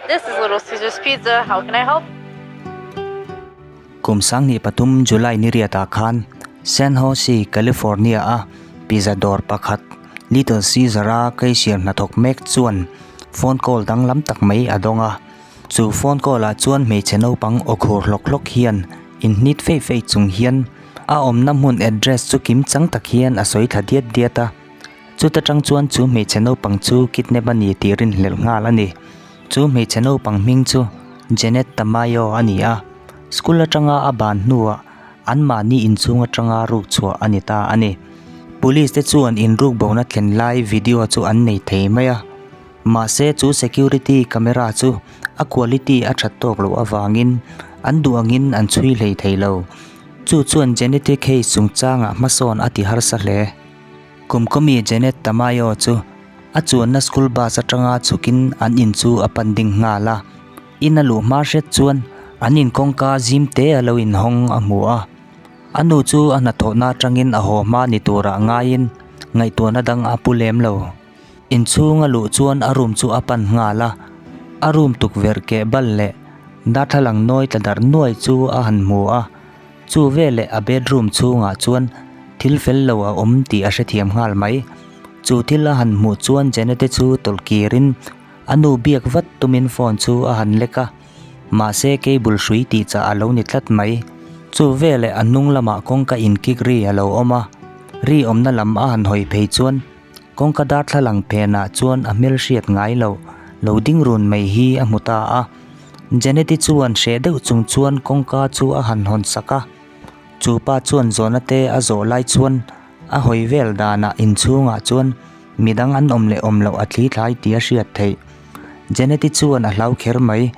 This is Little Caesars Pizza, how can I help? Kum 2003 July ni riatah khan San Jose, California-a pizza dawr pakhat Little Caesar-a cashier hnathawk mek chuan phone call danglam tak mai a dawng a. Chu phone call-ah chuan hmeichhe naupang aw khur hlawk hlawk hian inhnit feih feih chung hian a awmna hmun address chu kim chang tak hian a sawi thla diat diat a. Chuta tang chuan chu hmeichhe naupang chu kidnap a ni tih rinhlelh nghal a ni. Chu hmeichhe naupang hming chu Janet Tamayo a ni a, school atanga a ban hnuah anmahni inchhung atanga ruk chhuah a ni ta a ni. Police te chuan inruk bona thlen lai video chu an nei thei mai a, mahse chu security camera chu a quality a that tawk loh avangin an duh angin an chhui hlei thei lo. Chu chuan Janet-i case chungchangah hmasawn a ti harsa hle. Kumkawmi Janet Tamayo chu a chuanna school bus atanga chhukin an in chu a pan ding nghal a. In a luh hma hret chuan an in kawngka zim te a lo inhawng a hmu a. A nu chu a hnathawhna atangin a haw hma ni turah ngaiin ngaihtuahna dang a pu lem lo. Inchhung a luh chuan a room chu a pan nghal a. A room tukverh keh bal leh darthlalang nawi tla darh nuai chu a han hmu a. Chu veleh a bedroom chhungah chuan thil fel lo a awm tih a hrethiam nghal mai. Chu thil a han hmuh chuan Janete chu tawlh kirin a nu biak vat tumin phone chu a han lek a, mahse cable hrui tih chah a lo ni tlat mai. Chu veleh a hnung lamah kawngka inkik ri a lo awm a, ri awmna lam a han hawi phei chuan kawngka darthlalang phenah chuan a hmelhriat ngai loh lo ding run mai hi a hmu ta a. Janeti chuan hreh deuh chung chuan kawngka chu a han hawn sak a, chu pa chuan zawhna te a zawh lai chuan a hawi vel danah inchhungah chuan midang an awm leh awm loh a thli thlai tih a hriat theih. Janeti chuan a hlau kher mai,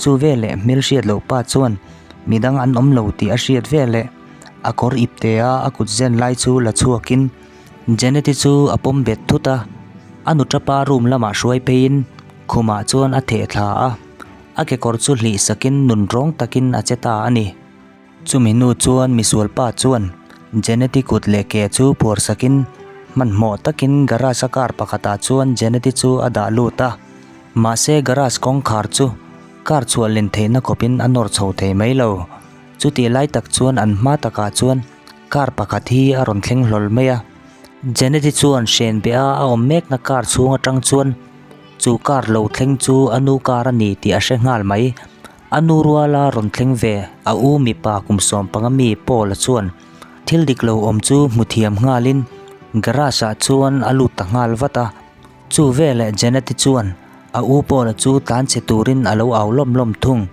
chu veleh hmelhriat loh pa chuan midang an awm lo tih a hriat veleh a kawr ip te a a kut zen lai chu la chhuakin Janeti chu a pawm bet thut a, a nuṭapa room lamah hruai pheiin Khumah chuan a theh thla a, a kekawr chu hlih sakin nun rawng takin a che ta a ni. Chumi hnu chuan misualpa chuan Janet-i kut leh ke chu phuar sakin hmanhmawh takin garage a car pakhatah chuan Janet-i chu a dah lut a. Mahse garage kawngkhar chu car chhuah len theihna khawpin a nawr chho thei mai lo. Chutih lai tak chuan an hma takah chuan car pakhat hi a rawn thleng hlawl mai a. Janet-i chuan hren beh a a awm mekna car chhung atang chuan Chu car lo thleng chu a nu car a ni tih a hre nghal mai. A nu ruala rawn thleng ve a u mipa kum 15 mi Paul-a chuan thil dik lo awm chu hmu thiam nghalin garage ah chuan a lut ta nghal vat a. Chu veleh Janet-i chuan a u Paul-a chu tlan chhe turin a lo au lawm lawm thung.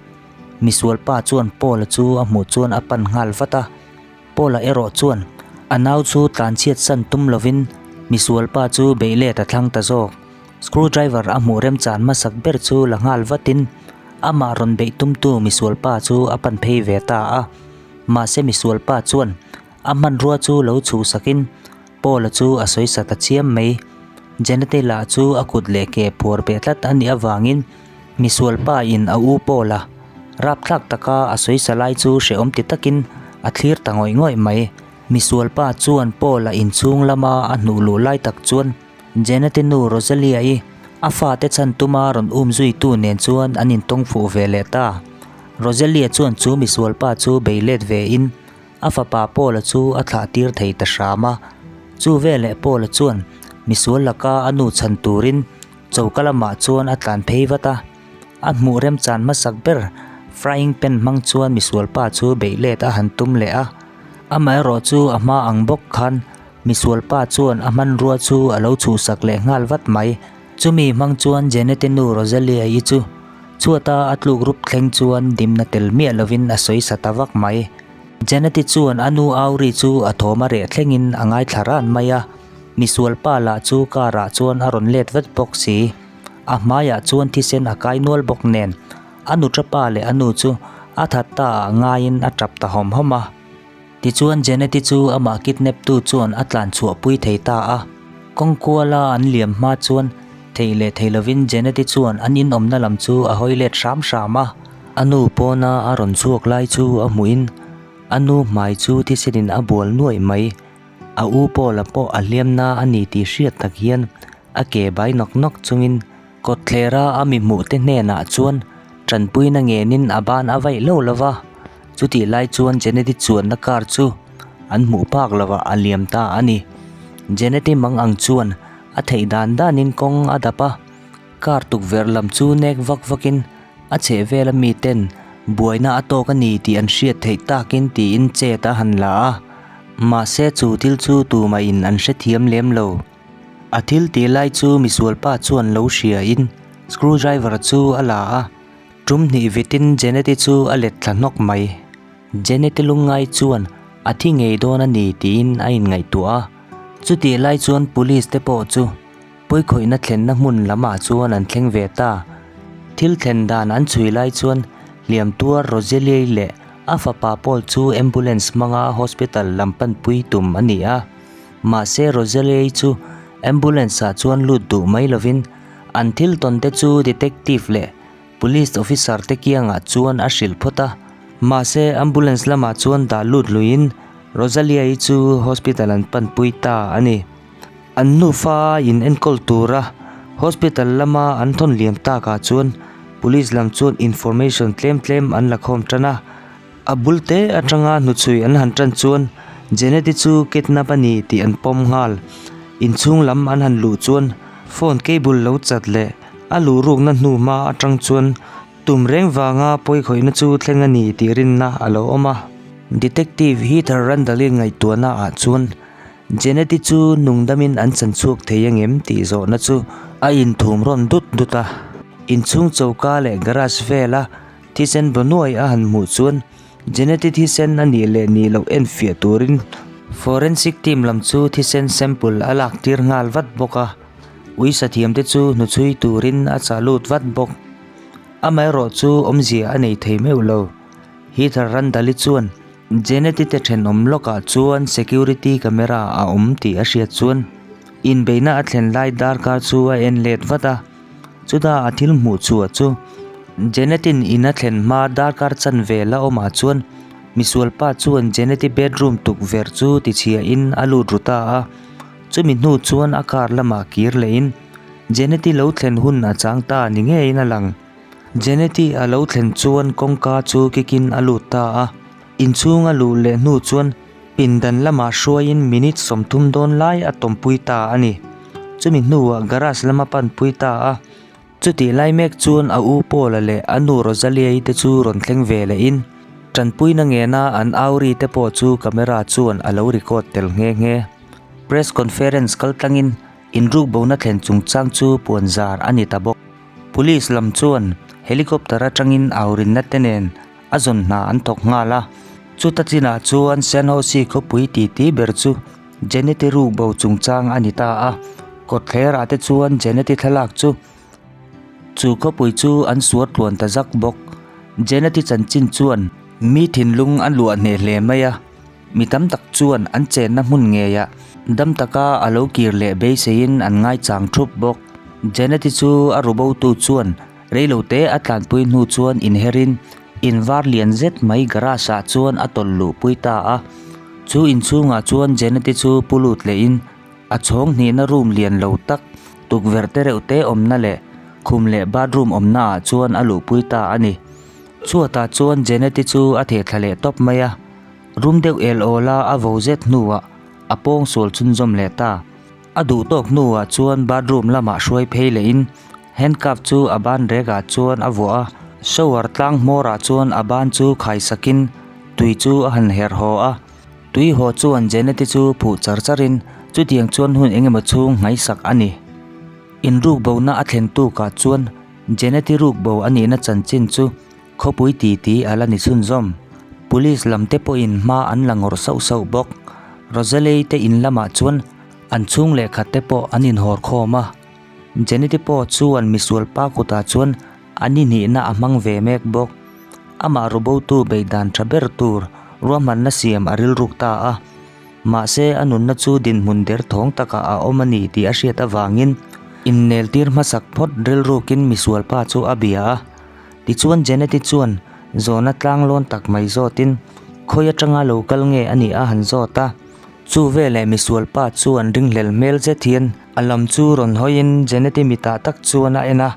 Misualpa chuan Paul-a chu a hmuh chuan a pan nghal vat a. Paula erawh chuan a nau chu tlanchhiat san tum lovin misualpa chu beih let a thlang ta zawk. Screwdriver a hmuh remchan hmasak ber chu la nghal vatin amah rawn beih tumtu misualpa chu a pan phei ve ta a. Mahse misualpa chuan a hmanrua chu lo chhuhsakin Paula chu a sawi sa ta chiam mai. Janete lah chu a kut leh ke phuar beh tlat a nih avangin misualpa in a u Paula rapthlak taka a sawi sa lai chu hrehawm ti takin a thlir ta ngawih ngawih mai. Misualpa chuan Paula inchhung lama a hnuh luh lai tak chuan Janete nu Rosalia-i a fate chhan tuma rawn um zuitu nen chuan an intawng fuh ve leh ta. Rosalia chuan chu misualpa chu bei let ve in A fapa Paula chu a thlah tir thei ta hram a. Chu veleh Paula chuan misual laka a nu chhan turin choka lamah chuan a tlan phei vat a. A hmuh remchan hmasak ber frying pan hmang chuan misual pa chu beih let a han tum leh a. Amaherawh chu a hma ang bawk khan misual pa chuan a hmanrua chu a lo chhuhsak leh nghal vat mai. Chumi hmang chuan Jenete nu Rosalia-i chu chhuata a tluk rup thleng chuan dimna tel miah lovin a sawi sa ta vak mai. Janeti chuan a nu Auri chu a thawm a reh thlengin a ngaithla ran mai a, misual pa lah chu car ah chuan a rawn let vet bawk si. A hmaiah chuan thisen a kai nual bawk nen a nu tapa leh a nu chu a that ta ah ngaiin a tap ta hawm hawm a. Tichuan Janeti chu amah kidnap tu chuan a tlan chhuah pui thei ta a. Kawng kuala an liam hma chuan thei leh thei lovin Janeti chuan an inawmna lam chu a hawi let hram hram a. A nu pawna a rawn chhuak lai chu a hmuhin a nu hmai chu thisenin a bual nuaih mai. A u Paula pawh a hliamna a ni tih hriat tak hian a ke bai nawk nawk chungin. Kawtthlera a mi hmuhte hnenah chuan tanpuina ngenin a ban a vaih lo lo va, chutih lai chuan Janet-i chuanna car chu an hmuh phak lovah a liam ta a ni. Janet-i mang ang chuan a theih dan danin kawng a dap a, car tukverh lam chu nek vak vakin a chhehvela miten buaina a tawk a ni tih an hriat theih takin tiin chet a han la a, mahse chu thil chu tumahin an hrethiam lem lo. A thil tih lai chu misualpa chuan lo hriain screw driver chu a la a, tum hnih vitin Janet-i chu a let thla hnawk mai. Janet-i lungngai chuan a thi ngei dawn a ni tiin a inngaihtuah a, chutih lai chuan police te pawh chu pawikhawihna thlenna hmun lamah chuan an thleng ve ta. Thil thlen dan an chhui lai chuan hliam tuar Roselie leh a fapa Paul chu ambulance hmanga hospital lam panpui tum a ni a. Mahse Rosalie chu ambulance ah chuan lut duh mai lovin an thil tawn te chu detective leh police officer te kiangah chuan a hrilh phawt a. Mahse ambulance lamah chuan dah lut luiin Rosalie chu hospital an panpui ta a ni. An nufa in enkawl tura hospital lama an thawn liam takah chuan police lam chuan information tlem tlem an la khawm tan a. A bul te atanga hnuchhui an han tan chuan Janet-i chu kidnap a ni tih an pawm nghal. Inchhung lam an han luh chuan phone cable lo chat leh a luh rukna hnu hma atang chuan tum reng vanga pawikhawihna chu thleng a ni tih rinna a lo awm a. Detective Heather Randall-i ngaihtuahna ah chuan Janet-i chu nungdamin an chan chhuak thei angem tih zawhna chu a inthum rawn dut dut a. Inchhung choka leh garage vela Thisen Banuai a han hmuh chuan Janet-i thisen a nih leh nih loh enfiah turin forensic team lam chu thisen sample a lak tir nghal vat bawk a, uisa thiamte chu hnuchhui turin a chah lut vat bawk. Amaherawh chu awmzia a nei thei meuh lo. Heather Randall-i chuan Janet-i te thenawm lawkah chuan security camera a awm tih a hriat chuan inbeihna a thlen lai darkar chu a en let vat a. Chutah a thil hmuh chhuah chu Janet-in in a thlen hma darkar chanve la awmah chuan misualpa chuan Janet-i bedroom tukverh chu tichhiahin a lut ru ta a. Chumi hnu chuan a car lamah kir lehin Janet-i lo thlen hun a chang ta ni ngeiin a lang. Janet-i a lo thlen chuan kawngka chu kikin a lut ta a. Inchhung a luh leh hnu chuan pindan lamah hruaiin minute 30 dawn lai a tawmpui ta a ni. Chumi hnuah garage lama panpui ta a. Chutih lai mek chuan a u Paula leh a nu Rosalia-i te chu rawn thleng ve lehin tanpuina ngena an au ri te pawh chu camera chuan a lo record tel nghe nghe. Press conference kaltlangin inrukbona thlen chungchang chu puanzar a ni ta bawk. Police lam chuan helicopter atangin aurinna te nen a zawn hna an thawk nghal a. Chuta chinah chuan San Jose khawpui titi ber chu Janet-i rukbo chungchang a ni ta a. Kawtthlerah te chuan Janet-i thlalak chu chu khawpui chu an suar tluan ta zak bawk. Janet-i chanchin chuan mi thinlung a luah hneh hle mai a. Mi tam tak chuan an chenna hmun ngeiah dam taka a lo kir leh beiseiin an ngaichang thup bawk. Janet-i chu a rubotu chuan reilote a tlanpui hnu chuan inherin in var lian zet mai garage ah chuan a tawlh luhpui ta a. Chu inchhungah chuan Janet-i chu pu lut lehin a chhawng hnihna room lian lo tak tukverh te reuh te awmna leh khum leh bathroom awmna ah chuan a luhpui ta a ni. Chhuatah chuan Janet-i chu a theh thla leh tawp mai a. Rum deuh el awl a a vo zet hnuah a pawng sual chhunzawm leh ta. A duh tawk hnuah chuan bathroom lamah hruai phei lehin handcuff chu a ban rekah chuan a vuah a, shower tlang hmawrah chuan a ban chu khai sakin tui chu a han herh haw a. Tui haw chuan Janet-i chu phuh char charin chutiang chuan hun engemaw chhung nghaisak a ni. Inrukbona a thlen tukah chuan Janet-i rukbo a nihna chanchin chu Khawpui titi a la ni chhunzawm. Police lam te pawhin hma an la ngawrh sauh sauh bawk. Rosalei te in lamah chuan an chhung leh khat te pawh an inhawr khawm a. Jenny-te pawh chuan misual pa kutah chuan a ni hnihna a hmang ve mek bawk. Amah rubotu beihdan tha ber tur ruahmanna siam a rilruk ta a. Mahse a nunna chu dinhmun derthawng takah a awm a ni tih a hriat avangin inneltir hmasak phawt rilrukin misual pa chu a bia a. Tichuan Janet-i chuan zawhna tlanglawn tak mai zawtin khawi atanga lo kal nge a nih a han zawt a. Chu veleh misualpa chuan ringhlel hmel zet hian a lam chu rawn hawiin Jeneti mitah tak chuan a en a,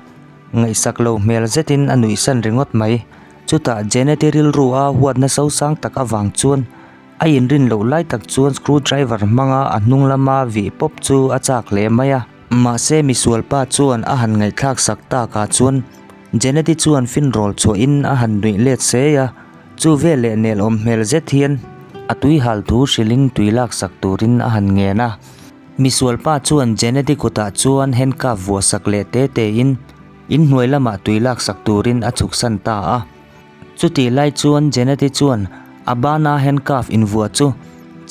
ngaihsak lo hmel zetin a nuihsan ringawt mai. Chutah Jeneti rilru a huatna sosang tak avang chuan a inrin loh lai tak chuan screw driver hmanga a hnung lama vih pawp chu a chak hle mai a. Mahse misualpa chuan a han ngaihthlak sak takah chuan Jeneti chuan finrawl chhuahin a han nuih let sei a, chu veleh nelawm hmel zet hian a tuihal thu hrilhin tui laksak turin a han ngen a. Misualpa chuan Jeneti kutah chuan handcuff vuah sak leh te tein inhnuai lamah tui laksak turin a chhuksan ta a. Chutih lai chuan Jeneti chuan a bana handcuff invuah chu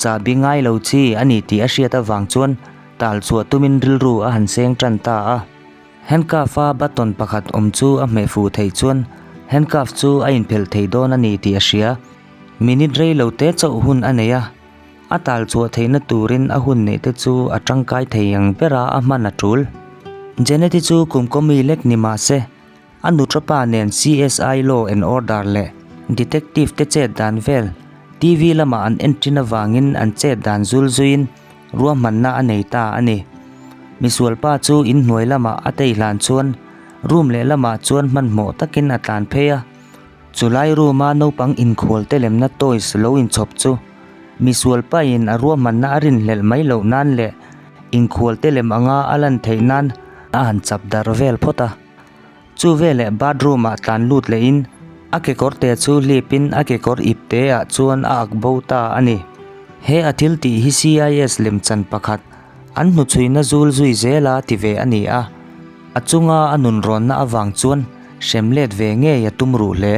chahbi ngai lo chi a ni tih a hriat avang chuan tal chhuah tumin rilru a han seng tan ta a. Handcuff-a button pakhat awm chu a hmeh fuh theih chuan handcuff chu a inphelh thei dawn a ni tih a hria. Minute rei lo te chauh hun a nei a, a tal chhuah theihna turin a hun neih te chu a tangkai thei ang bera a hman a tul. Janet-i chu kum kawmi lek ni mah se, a nuṭapa nen CSI Law and Order leh Detective te chet dan vel TV lamah an en ṭhin avangin an chet dan zul zuiin ruahmanna a nei ta a ni. Misualpa chu inhnuai lamah a tei hlan chuan room leh lamah chuan hmanhmawh takin a tlan phei a. Chulai room a naupang inkhual te lemna toys lo inchhawp chu misualpain a ruahmanna a rinhlelh mai loh nan leh inkhual te lem anga a lan theih nan a han chap darh vel phawt a. Chu veleh bathroom ah tlan lut lehin a kekawr te chu hlipin a kekawr ip te ah chuan a ak bo ta a ni. He a thil tih hi CIS lemchan pakhat an hnuchhuina zul zui zela ti ve a ni a, a chunga a nunrawnna avang chuan hrem let ve ngei a tum ruh hle.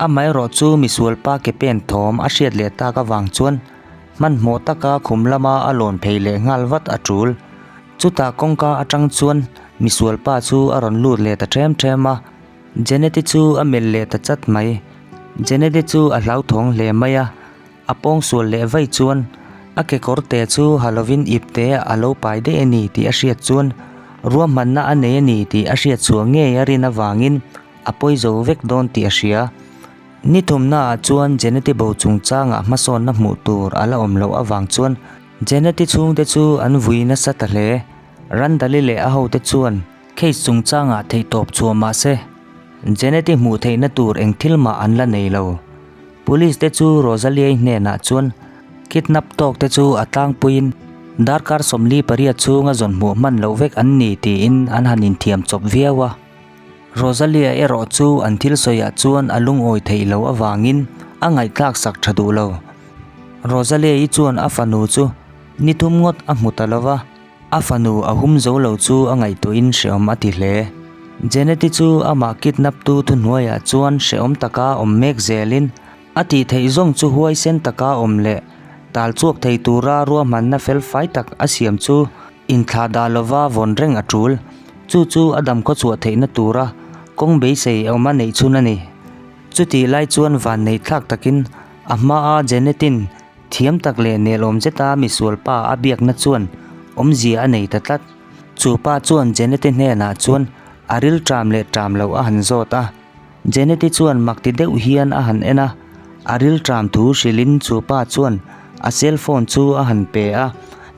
Amaherawh chu misualpa ke pen thawm a hriat leh tak avang chuan hmanhmawh taka khum lama a lawn phei leh nghal vat a tul. Chutah kawngka atang chuan misualpa chu a rawn lut leh ta ṭhem ṭhem a, Jeneti chu a melh leh ta chat mai. Jeneti chu a hlauthawng hle mai a, a pawngsual leh vaih chuan a kekawr te chu ha lovin ip te a lo pai daih a ni tih a hriat chuan ruahmanna a nei a ni tih a hriat chhuah ngei a rin avangin a pawi zo vek dawn tih a hria. Ni thumnaah chuan Jeneti bo chungchangah hmasawnna hmuh tur a la awm loh avang chuan Jeneti chhungte chu an vui nasa ta hle. Randali leh a hote chuan case chungchangah theihtawp chhuah mah se, Jeneti hmuh theihna tur eng thil mah an la nei lo. Police te chu Rosalie hnenah chuan kidnap tawk te chu a tlangpuiin darkar 48 chhunga zawn hmuh hman loh vek an ni tiin an han inthiam chawp viau a. Rosalie erawh chu an thil sawiah chuan a lungawi theih loh avangin a ngaihthlak sak tha duh lo. Rosalie-i chuan a fanu chu ni thum ngawt a hmu ta lo va, a fanu a hum zo lo chu a ngaihtuahin hrehawm a ti hle. Janet-i chu amah kidnap tu thuhnuaiah chuan hrehawm taka awm mek zelin a tih theih zawng chu huaisen taka awm leh tal chhuak thei tura ruahmanna fel fai tak a siam chu Inthlah dah lova vawn reng a tul. Chu chu a dam khaw chhuah theihna tura kawng beisei awm a neih chhun a ni. Chutih lai chuan van neih thlak takin a hmaa Janet-in thiam tak leh nelawm zeta misualpa a biakna chuan awmzia a nei ta tlat. Chu pa chuan Janet-i hnenah chuan a ril ṭam leh ṭam loh a han zawt a. Janet-i chuan mak ti deuh hian a han en a, a rilṭam thu hrilhin chu pa chuan a cell phone chu a han pe a,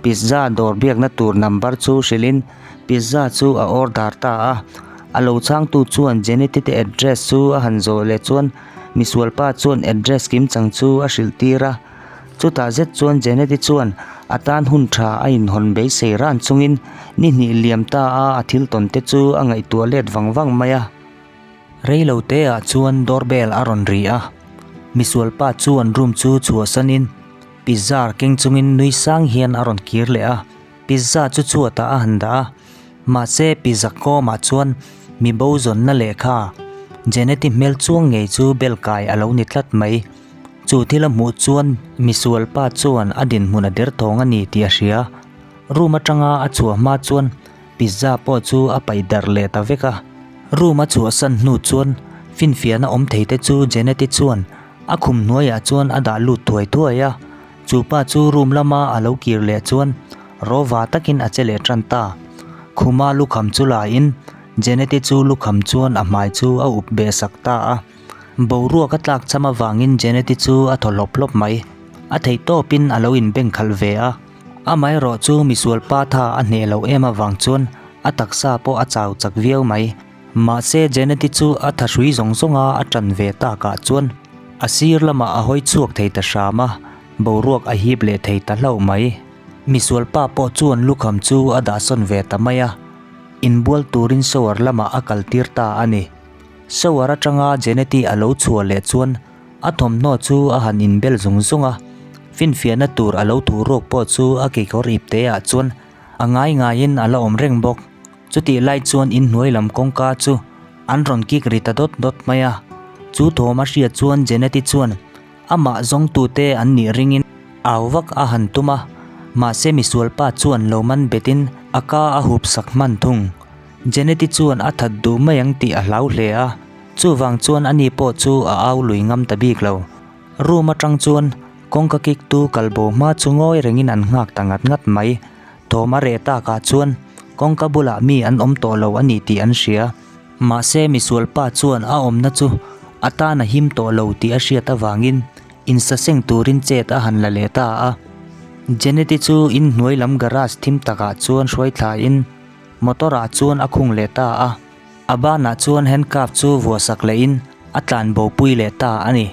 pizza dawr biakna tur number chu hrilhin pizza chu a order ta a. A lo chhangtu chuan Janet-i te address chu a han zawh leh chuan misualpa chuan address kimchang chu a hrilh tir a. Chutah zet chuan Janet-i chuan a tan hun tha a inhawn beisei ran chungin ni hnih liam ta a a thil tawn te chu a ngaihtuah let vang vang mai a. Reilo te ah chuan doorbell a rawn ri a, misualpa chuan room chu chhuahsanin pizza keng chungin nui sang hian a rawn kir leh a, pizza chu chhuatah a han dah a, mahse pizza kawmah chuan mi bo zawnna lehkha Jeneti hmel chuang ngei chu bel kai a lo ni tlat mai. Chu thil a hmuh chuan misualpa chuan a dinhmun a derthawng a ni tih a hria. Room atanga a chhuah hma chuan Pizza pawh chu a paih darh leh ta vek a. Room a chhuahsan hnu chuan finfiahna awm thei te chu Jeneti chuan a khum hnuaiah chuan a dah lut thuai thuai a. Chu pa chu room lama a lo kir leh chuan rawva takin a che leh tan ta. Khuma lukham chu la in Jeneti chu lukham chuan a hmai chu a up beh sak ta a. Boruak a tlak cham avangin Jeneti chu a thaw hlawp hlawp mai. A theih tawpin a lo inbeng khalh ve a. Amaherawh chu misual pa tha a hneh loh em avang chuan a taksa pawh a chau chak viau mai. Mahse Janet-i chu a thahrui zawng zawnga a ṭan ve takah chuan a sir lamah a hawi chhuak thei ta hram a, boruak a hip leh thei ta hlauh mai. Misual pa pawh chuan lukham chu a dahsawn ve ta mai a, inbual turin shower lamah a kaltir ta a ni. Shower atanga Janet-i a lo chhuah leh chuan a thawmhnaw chu a han inbel zung zung a, finfiahna tur a lo thu ruak pawh chu a kekawr ipte ah chuan a ngai ngaiin a la awm reng bawk. Chutih lai chuan inhnuai lam kawngka chu an rawn kik ri ta dawt dawt mai a, chu thawm a hriat chuan Janet-i chuan amah zawngtute an nih ringin au vak a han tum a, mahse misualpa chuan lo man betin a ka a hup sak hman thung. Janet-i chuan a that duh mai ang tih a hlau hle a, chuvang chuan ani pawh chu a au lui ngam ta bik lo. Room atang chuan kawngka kik tu kalbo hma chu ngawi rengin an nghak ta ngat ngat mai. Thawm a reh takah chuan kawngka bulah mi an awm tawh lo a ni tih an hria. Mahse misualpa chuan a awmna chu a tan a him tawh lo tih a hriat avangin insaseng turin chet a han la leh ta a. Janet-i chu inhnuai lam garage thim takah chuan hruai thlain Motor ah chuan a khung leh ta a, a banah chuan handcuff chu vuah sak lehin a tlan bo pui leh ta a ni.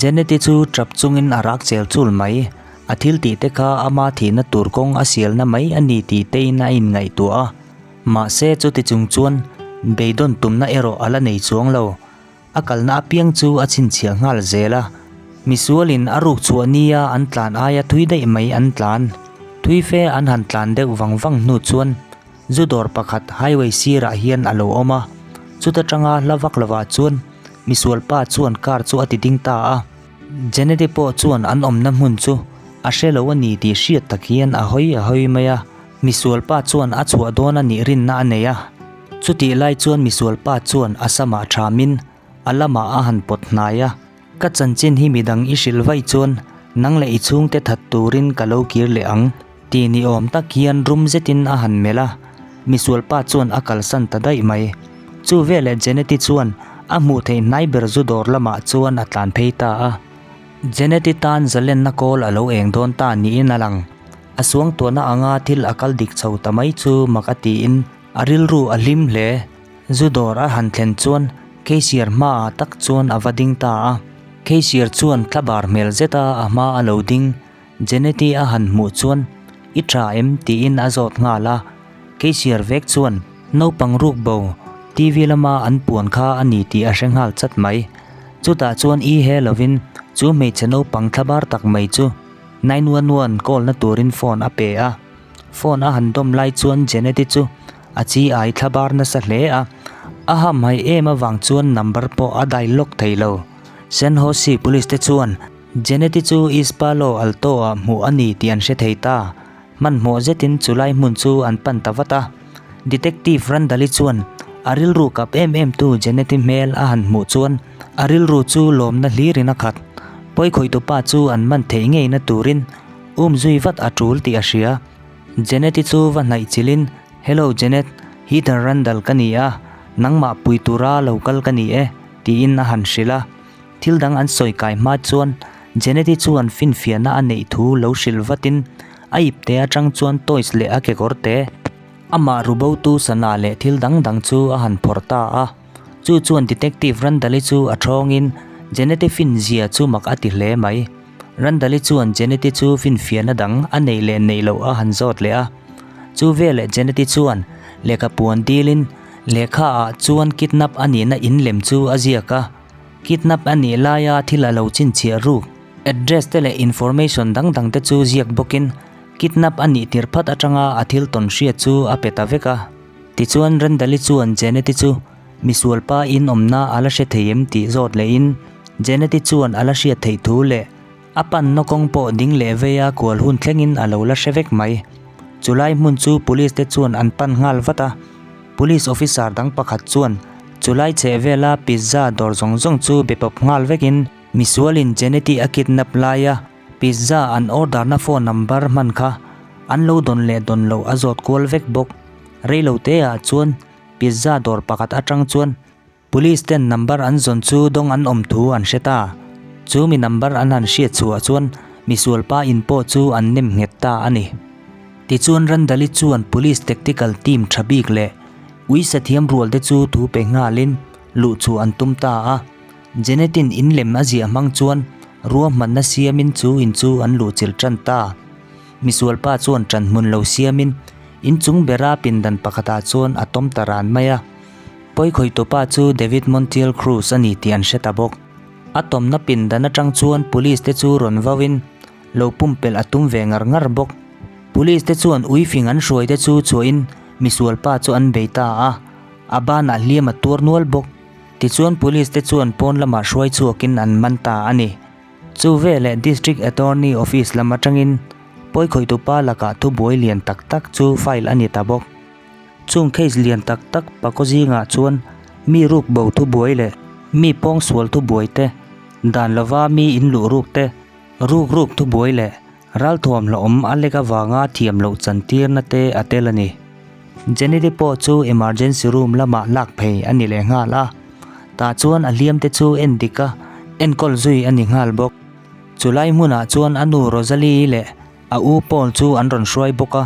Janet-i chu tap chungin a rak chel chul mai, a thil tih te kha ama thihna tur kawng a sialna mai a ni tih tein a inngaihtuah a, mahse chuti chung chuan beidawn tumna erawh a la nei chuang lo. A kalna apiang chu a chhinchhiah nghal zel a, misualin a ruk chhuah nia an tlan aia thui daih mai an tlan. Thui fe an han tlan deuh vang vang hnu chuan zu dawr pakhat highway sirah hian a lo awm a, chuta tanga hla vak lovah chuan misual pa chuan car chu a ti ding ta a. Janet-i pawh chuan an awmna hmun chu a hre lo a ni tih hriat tak hian a hawi a hawi mai a, misual pa chuan a chhuah dawn a nih rinna a nei a. Chutih lai chuan misual pa chuan a samah thamin a lamah a han pawt hnai a, Ka chanchin hi midang i hrilh vaih chuan nang leh i chhungte that turin ka lo kir leh ang tih ni awm tak hian rum zetin a han melh a, misual pa chuan a kalsan ta daih mai. Chu veleh Janet-i chuan a hmuh theih hnai ber zu dawr lamah chuan a tlan phei ta a. Janet-i tan zalenna kawl a lo eng dawn ta niin a lang. A suangtuahna anga thil a kal dik chho ta mai chu mak a tiin A rilru a hlim hle. Zu dawr a han thlen chuan Cashier hmaah tak chuan a va ding ta a. Cashier chuan thlabar hmel zeta a hma a lo ding. Janet-i a han hmuh chuan, I tha em? tiin a zawt nghal a. Cashier vek chuan, Naupang ruk bo, TV lama an puan kha a ni tih a hre nghal chat mai. Chutah chuan i he lovin chu hmeichhe naupang thlabar tak mai chu 911 call na turin phone a pe a. Phone a han dawm lai chuan Janet-i chu a chi ai thla bar nasa hle a, a hamhaih em avang chuan number pawh a dai lawk thei lo. San Jose Police te chuan Janet-i chu East Palo Alto-ah hmuh a ni tih an hre thei ta. Hmanhmawh zetin chu lai hmun chu an pan ta vat a. Detective Randall-i chuan a rilru kap em em tu Janet-i hmel a han hmuh chuan a rilru chu lawmna hlirin a khat. Pawikhawihtupa chu an man theih ngeina turin Um zui vat a tul tih a hria. Janet-i chu va hnaih chilhin, Hello Janet, Heather Randall ka ni a, nangmah pui tura lo kal ka ni e, tiin a han hrilh a. Thil dang an sawi kai hma chuan Janet-i chuan finfiahna a neih thu lo hrilh vatin a ipte atang chuan toys leh a kekawr te, amah rubotu sana leh thil dang dang chu a han phawrh ta a. Chu chuan Detective Randall-i chu a thawngin Janet-i finzia chu mak a ti hle mai. Randall-i chuan Janet-i chu finfiahna dang a neih leh neih loh a han zawt leh a. Chu veleh Janet-i chuan lehkha puan dilin lehkha ah chuan kidnap a nihna in lem chu a ziak a. Kidnap a nih laia thil a lo chhinchhiah ruk, address te leh information dang dang te chu ziak bawkin kidnap a nih tir phat atanga a thil tawn hriat chu a pe ta vek a. Tichuan Randall-i chuan Janet-i chu Misual pa in awmna a la hre thei em tih zawt lehin Janet-i chuan a la hriat theih thu leh a panna kawng pawh ding leh veia kual hun thlengin a lo la hre vek mai. Chulai hmun chu police te chuan an pan nghal vat a, police officer dang pakhat chuan chulai chheh vela pizza dawr zawng zawng chu be pawp nghal vekin misualin Janet-i a kidnap laia pizza an order na phone number hman kha an lo dawn leh dawn loh a zawt kual vek bawk. Reiloteah chuan Pizza dawr pakhat atang chuan Police ten number an zawn chu dawng an awm thu an hre ta. Chu mi number an han hriat chhuah chuan misualpa in pawh chu an nem nghet ta a ni. Tichuan Randali chuan Police Tactical Team tha bik leh uisa thiam rual te chu thu pe nghalin luh chu an tum ta a. Janet-in in lem a ziah hmang chuan ruahmanna siamin chu in chu an luhchilh tan ta. Misualpa chuan tan hmun lo siamin inchung bera pindan pakhatah chuan a tawm ta ran mai a. Pawikhawihtupa chu David Montiel Cruz a ni tih an hre ta bawk. A tawmna pindan atang chuan police te chu rawn vauin lo pumpelh a tum ve ngar ngar bawk. Police te chuan uifing an hruai te chu chhuahin misualpa chu an bei ta a, a banah hliam a tuar nual bawk. Tichuan police te chuan pawn lamah hruai chhuakin an man ta a ni. Chu veleh District Attorney Office lam atangin pawikhawihtupa lakah thubuai lian tak tak chu file a ni ta bawk. Chung case lian tak tak pakaw zingah chuan mi ruk bo thubuai leh mi pawngsual thubuai te, dan lova mi in luh ruk te, ruk ruk thubuai leh ralthuam hlawhawm a lek avanga thiam loh chantirna te a tel a ni. Jenny pawh chu emergency room lamah lak phei a ni leh nghal a, tah chuan a hliam te chu en dik a, enkawl zui a ni nghal bawk. Chulai hmunah chuan a nu Rosalie leh a u Paul chu an rawn hruai bawk a.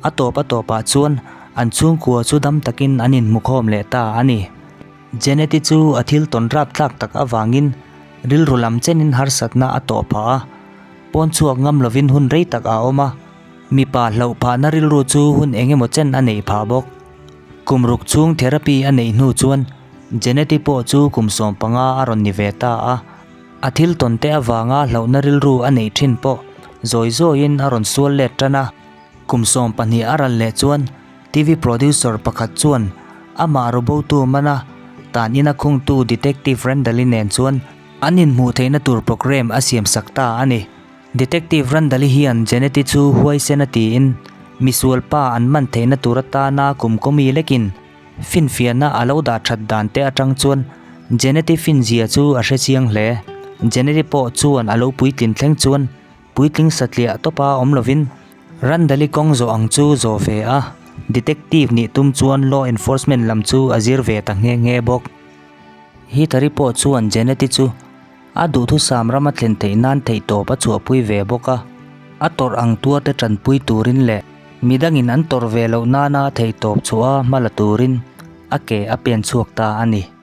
A tawp a tawpah chuan an chhungkua chu dam takin an inhmukhawm leh ta a ni. Janet-i chu a thil tawn rapthlak tak avangin rilru lam chenin harsatna a tawh phah a, pawn chhuak ngam lovin hun rei tak a awm a, mipa hlauh phahna rilru chu hun eng emaw chen a neih phah bawk. Kum ruk chhung therapy a neih hnu chuan Janet-i pawh chu kum 15 a rawn ni ve ta a, a thil tawn te avanga hlauhna rilru a neih thin pawh zawi zawiin a rawn sual let tan a. Kum 12 a ral leh chuan TV producer pakhat chuan amah robotu mana tan ina khungtu Detective Randall-i nen chuan an inhmuh theihna tur program a siam sak ta a ni. Detective Randall-i hian Janet-i chu huaisen a tiin misual pa an man theihna tur atana kum kawmi lekin finfiahna a lo dah that dan te atang chuan Janet-i finzia chu a hre chiang hle. Janet-i pawh chuan a lo puitlin thleng chuan Puitling satliah tawpa awm lovin Randali kawng zawh ang chu zawh ve a, detective nih tum chuan law enforcement lam chu a zir ve ta nghe nghe bawk. Heath-i pawh chuan Janet-i chu a duhthusam rama thlen theih nan theihtawp a chhuahpui ve bawk a, a tawrh ang tuar te tanpui turin leh midangin an tawrh ve loh nana theihtawp chhuah a hma la turin a ke a pen chhuak ta a ni.